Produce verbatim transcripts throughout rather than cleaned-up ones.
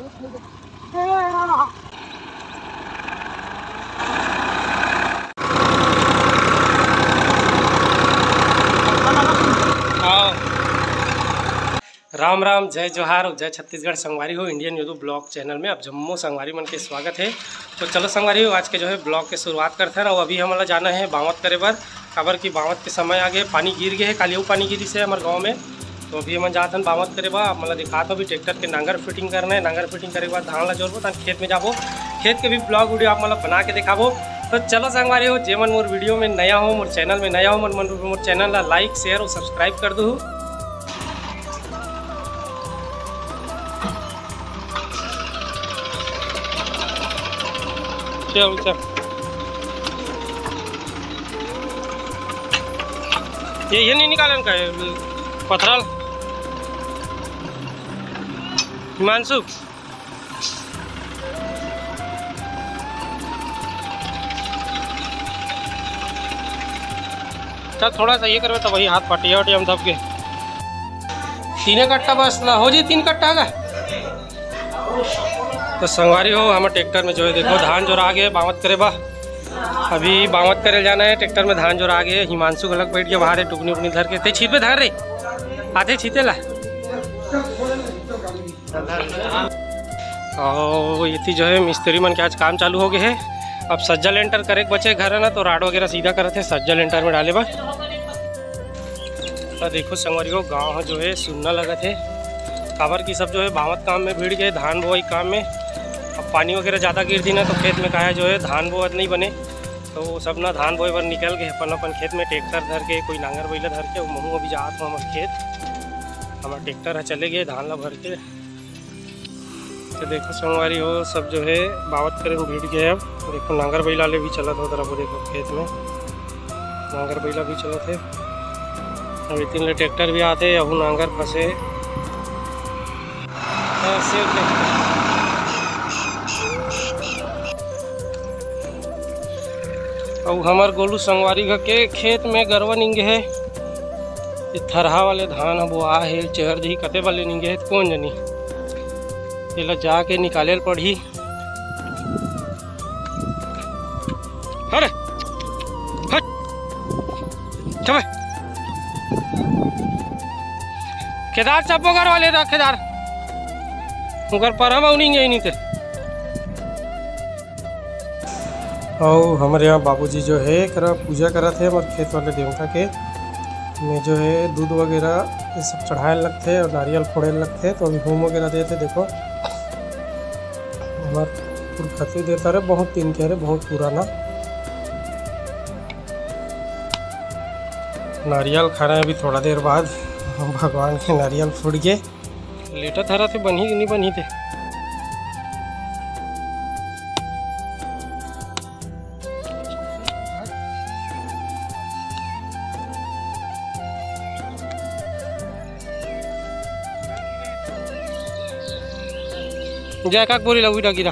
राम राम, जय जोहार और जय छत्तीसगढ़। संगवारी हो, इंडियन YouTube ब्लॉग चैनल में आप जम्मो संगवारी मन के स्वागत है। तो चलो संगवारी हो, आज के जो है ब्लॉग के शुरुआत करते हैं ना। अभी हमन ला जाना है बावत करे बर, काबर कि बावत के समय आ गए, पानी गिर गए है, काली अउ पानी गिरी से हमारे गाँव में। तो अभी हमन जात हन बावत करे बर। आप मन ला दिखात हो, अभी ट्रैक्टर के नांगर फिटिंग करना है। नांगर फिटिंग करे के बाद धान ला जोरबो, तहन खेत में जाबो। खेत के भी ब्लॉग वीडियो आप मन ला बना के दिखाबो। तो चलो संगवारी हो, जे मन मोर वीडियो में नया हो, मोर चैनल में नया हो, मन मन मोर चैनल ला लाइक, शेयर और सब्सक्राइब कर दो। चल, चल। ये, ये नहीं निकालन का है, पथराल। हिमांशु। चल, थोड़ा सा ये करबे, तो वही हाथ पटिया वटिया में दब के। तीने कट्टा बस ला हो जी, तीन कट्टा का। तो संगवारी हो, हमर ट्रैक्टर में जो है, देखो, धान जोरा आगे बावत करे बा। अभी बावत करे जाना है, ट्रैक्टर में धान जोरा आगे। हिमांशु घलक बैठ के बाहर है, टुकनी उकनी धर के। ते छीत पे धर रे, आते छीते ला। और इति जो है, मिस्त्री मन के आज काम चालू हो गए है। अब सज्जा लेंटर करे के बचे घर है ना, तो राड वगैरह सीधा करत है सज्जा लेंटर में डाले बर। तो देखो संगवारी हो, गांव ह जो है सुन्ना लगत है, काबर कि सब जो है बावत काम में भिड़ गए, धान बोआई काम में। अब पानी वगैरह ज़्यादा गिर दी ना, तो खेत में काहे जो है धान बोवत नहीं बने, तो वो सब ना धान बोए बर निकल गए अपन अपन खेत में, ट्रैक्टर धर के, कोई नांगर बैला धर के। वो महू अभी जात हूँ हमर खेत, हमार ट्रैक्टर है चले गए धान ला भर के। तो देखो संगवारी हो, सब जो है बावत करे में भिड़ गए। अब देखो नांगर बैला ले भी चलत हो तरफ, देखो खेत में नांगर बैला भी चलत है। अब इतने ले ट्रैक्टर भी आते, अहू नांगर फंसे। ऐसे अउ हमर गोलू संगवारी घर के खेत में गरवा निंगे है। ये थरहा वाले धान ह बोआ है, चहर दिही कते बले निंगे है, कौन जनी। एला जाके निकाले ल पड़ही। अरे, हट, चबे। केदार चप्पो घर वाले रख, केदार। उनकर परम अउ निंगे ही नहीं थे। अउ हमर यहाँ बाबूजी जो है, एकरा पूजा करत है, हमर खेत वाले देवता के में जो है, दूध वगैरह ये सब चढ़ाए लगथे और नारियल फोड़े लगथे। तो अभी होम वगैरह देथे, देखो, हमर पुरखा देता रहे, बहुत दिन के रहे, बहुत पुराना। नारियल खाना है अभी थोड़ा देर बाद। भगवान के नारियल फूट गए। लेटत हरा थे, बनही कि नहीं बनही थे। जा, काक बोरी लगवी डागी रा।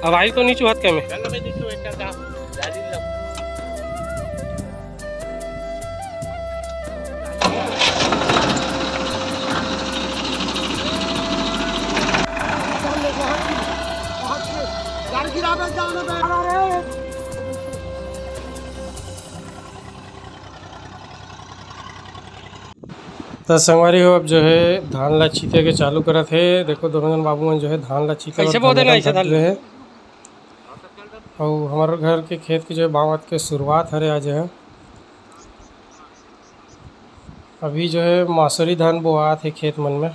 अब आई तो नीचू हाथ के में। त संगवारी हो, अब जो है धान ला छीते के चालू करत हे। देखो, दोनों जन बाबू मन जो है धान ला छीते कैसे बर बोलते ना, ऐसे धर धान ले। ले हे। अउ हमर घर के खेत के जो है बावत के शुरुआत हरे आज है। अभी जो है मासुरी धान बोआत हे खेत मन में।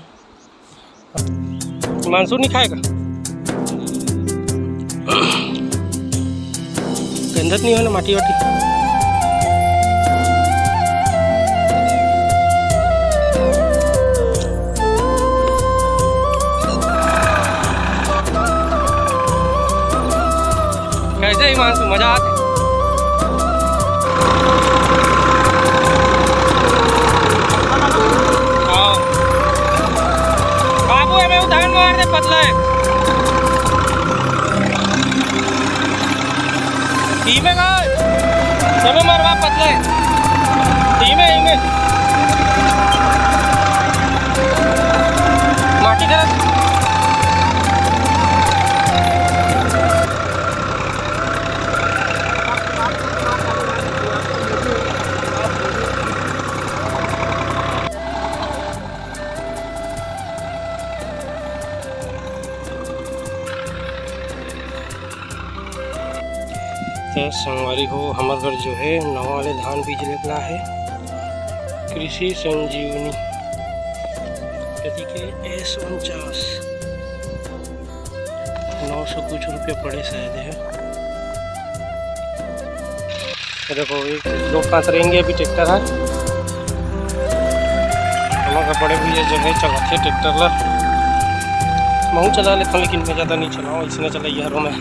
मानसून नहीं खाएगा, गंधत नहीं हो ना माटी वाटी। कैसे हिमांशु, मजा आते? हाँ। बाबू, एमे उधान मार दे, पतला है। धीमे का, चलो मरवा, पतला है। धीमे, धीमे। माटी करत। त संगवारी हो, हमर घर जो है नवा वाले धान बीज लेके ला है, कृषि संजीवनी कति के एस उनचास, नौ सौ कुछ रुपया पड़े शायद है। ये देखो, एक दो पास रेंगे अभी ट्रैक्टर है। हमर बड़े भैया जो है चलाथे ट्रैक्टर ला। महूँ चला लेथों, लेकिन मैं ज़्यादा नहीं चलाऊँ, इसने चलाइया हरो मैं।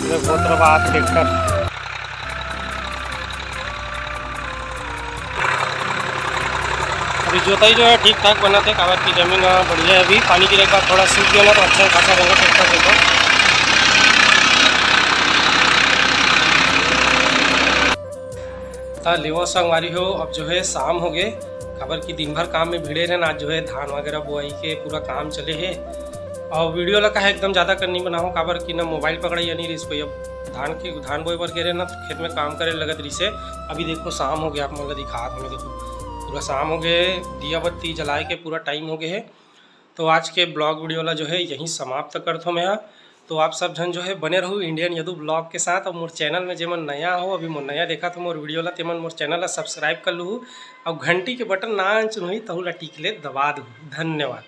ये बहुत रवा ट्रैक्टर। अभी जोताई जो है ठीक ठाक बनत हे, काबर कि जमीन ह बढ़िया है। अभी पानी गिरे के बाद थोड़ा सूख गया ना, तो अच्छा खासा रहेगा ट्रैक्टर से तो। त लेवो संगवारी हो, अब जो है शाम हो गए, काबर कि दिन भर काम में भिड़े रहन। आज जो है धान वगैरह बोआई के पूरा काम चले है। और वीडियो ला काहे एकदम ज़्यादा कर नहीं बनाओ, काबर कि ना मोबाइल पकड़े या नहीं रहिस कोई। अब धान के, धान बोए बर गे रहे ना, तो खेत में काम करे लगत रहिस हे। अभी देखो शाम हो गया, आप मन ला दिखात हूँ, देखो पूरा शाम हो गए, दिया बत्ती जलाए के पूरा टाइम हो गए है। तो आज के ब्लॉग वीडियो ला जो है यहीं समाप्त करत हूँ मैं। तो आप सब झन जो है बने रहू इंडियन यदु ब्लॉग के साथ। और मोर चैनल में जेमन नया हो, अभी मोर नया देखत हो मोर वीडियो ला, तेमन मोर चैनल ला सब्सक्राइब कर लूहू और घंटी के बटन ना अंचन होई, तहू ला टिक ले दबा दू। धन्यवाद।